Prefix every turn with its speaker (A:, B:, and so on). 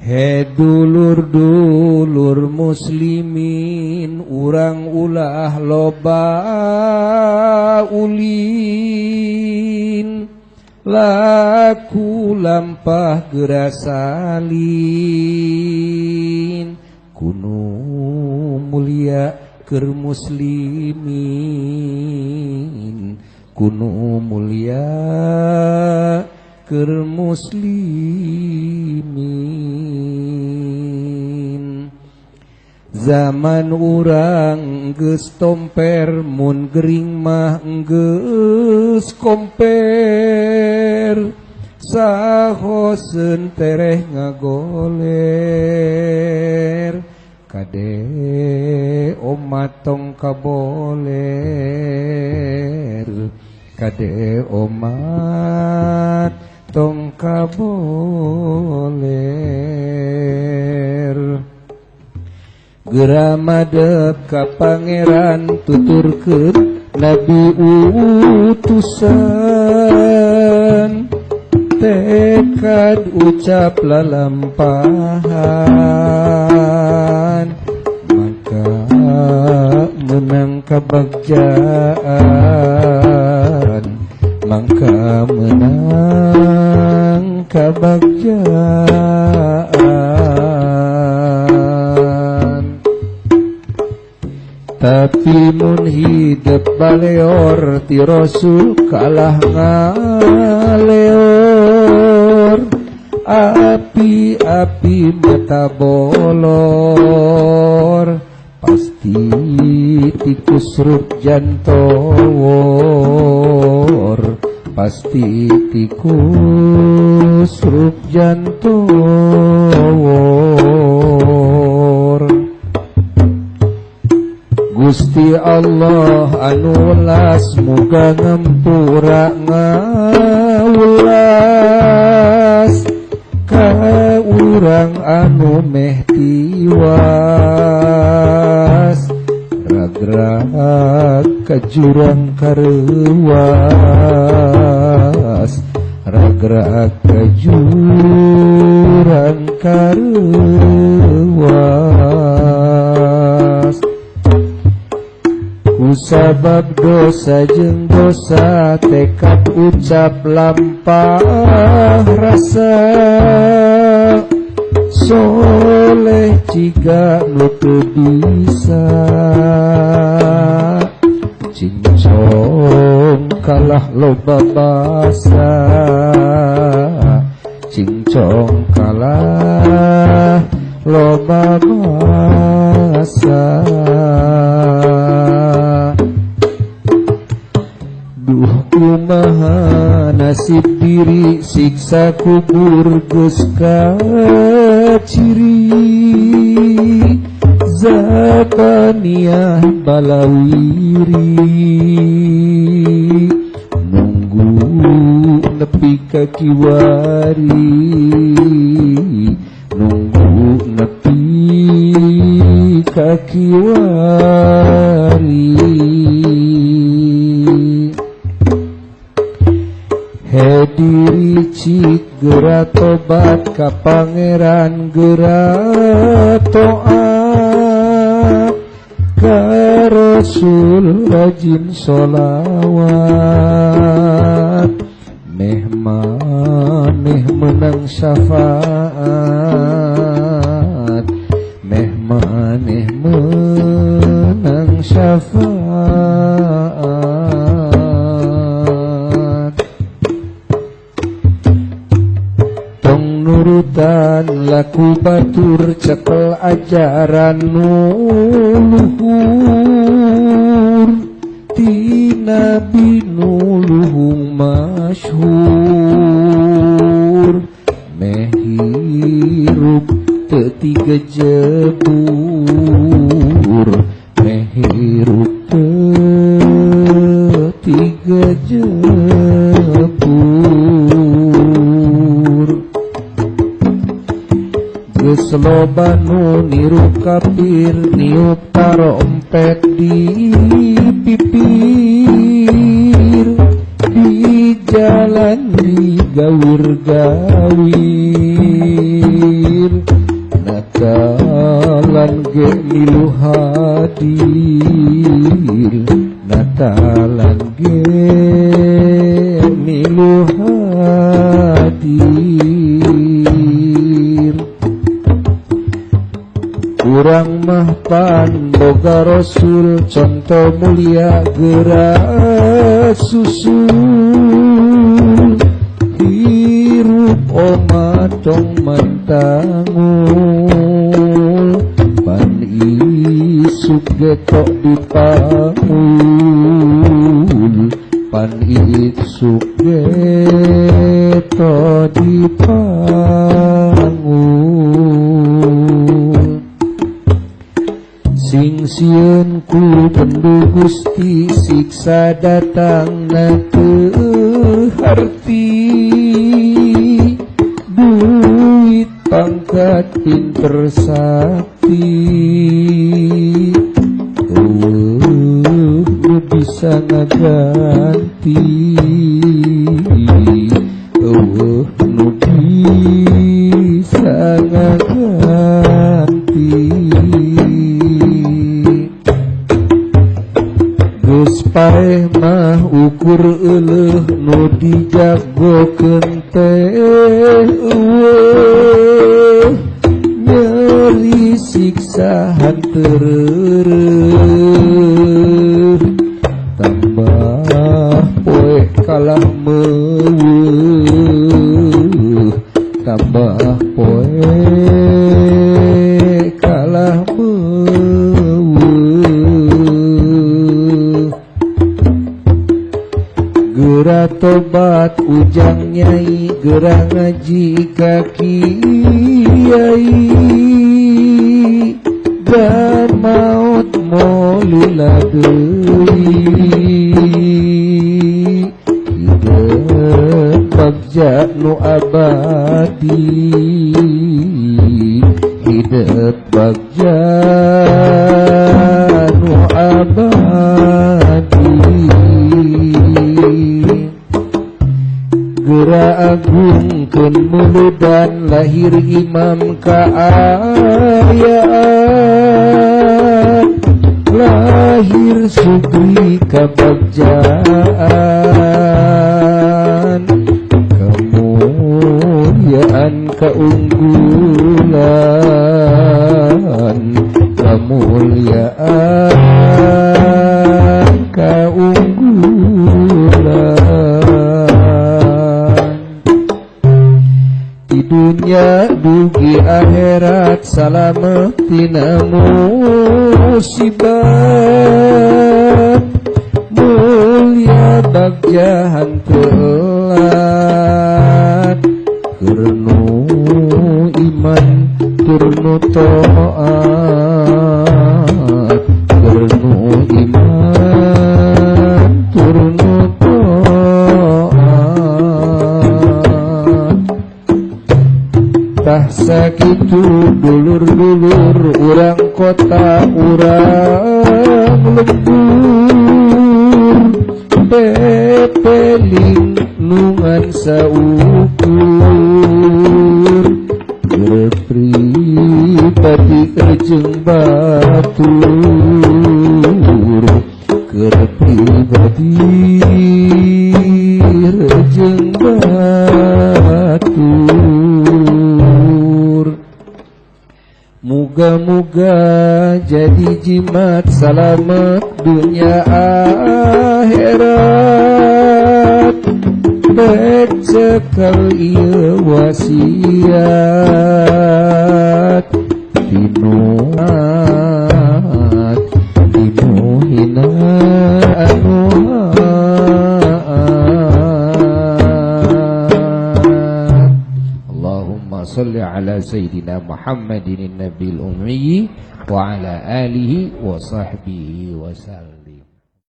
A: He dulur-dulur muslimin urang ulah loba ulin laku lampah gerasalin kunu mulia keur muslimin kunu mulia keur muslimin. Zaman urang geus tomper mun gering mah geus komper sahoseun tereh ngagoler kade omat tong kaboler kade omat tong kaboler. Geura madep ka pangeran tuturkeun nabi utusan tekad ucap lalampahan maka menang kabagjaan maka menang kabagjaan. Tapi mun hidep baleor ti Rasul kalah ngaleor api-api mata bolor pasti tikus rup jantowor pasti tikus rup jantowor. Gusti Allah anu welas muga ngempura ngawulas ka urang anu meh tiwas ragrag ka jurang kareuwas ragrag ka jurang kareuwas. Kusabab dosa jeung dosa tekad ucap lampah rasa soleh ciga nu teu bisa cincong kalah loba basa cincong kalah loba basa. Duh kumaha nasib diri siksa kubur geus kaciri zabaniyah balawiri nunggu nepi ka kiwari nunggu nepi ka kiwari. He diri cik geura tobat ka pangeran geura toat ka Rasul rajin sholawat meh maneh menang syafaat meh maneh menang syafaat. Nurutan laku batur cekel ajaran nu luhur ti nabi nu luhung masyhur meh hirup teu tigejebur meh hirup teu tigejebur. Geus loba nu niru kafir niup tarompet di pipir di jalan di gawir-gawir. oge milu hadir Natalan ge milu hadir. Urang mah pan boga Rasul contoh mulia geura susul hirup oma tong mantangul pan isuk getok dipangul pan isuk getok dipangul. Sing sieun ku bendu Gusti siksa datang na teu harti duit pangkat pinter sakti eueuh nu bisa ngaganti eueuh nu bisa ngaganti. Geus paeh mah ukur euleuh nu dijagokeun teh eueuh nyeri siksa hanteu reureuh tambah poe kalah meuweuh tambah poe kalah meuweuh. Geura tobat ujang nyai geura ngaji ka kiai dan maut molila deui hidup bagja nu abadi hidup bagja nu abadi. Geura agungkeun muludan lahir imam kaayaan lahir sugri kabagjaan kemuliaan keunggulan kemuliaan keunggulan. Di dunia dugi akhirat salamet tina musibah mulia bagja hanteu telat keur nu iman tur nu taat keur nu iman tur nu taat. Tah sakitu dulur-dulur urang kota urang lembur pepeling nungan saukur keur pribadi jeung batur keur pribadi jeung batur. Muga-muga jadi jimat salamet dunia akhirat bek cekel ieu wasiat tinuat tinu hina anu. Allahumma salli ala sayyidina Muhammadin nabiyil ummi wa ala alihi wa sahbihi wa sallam.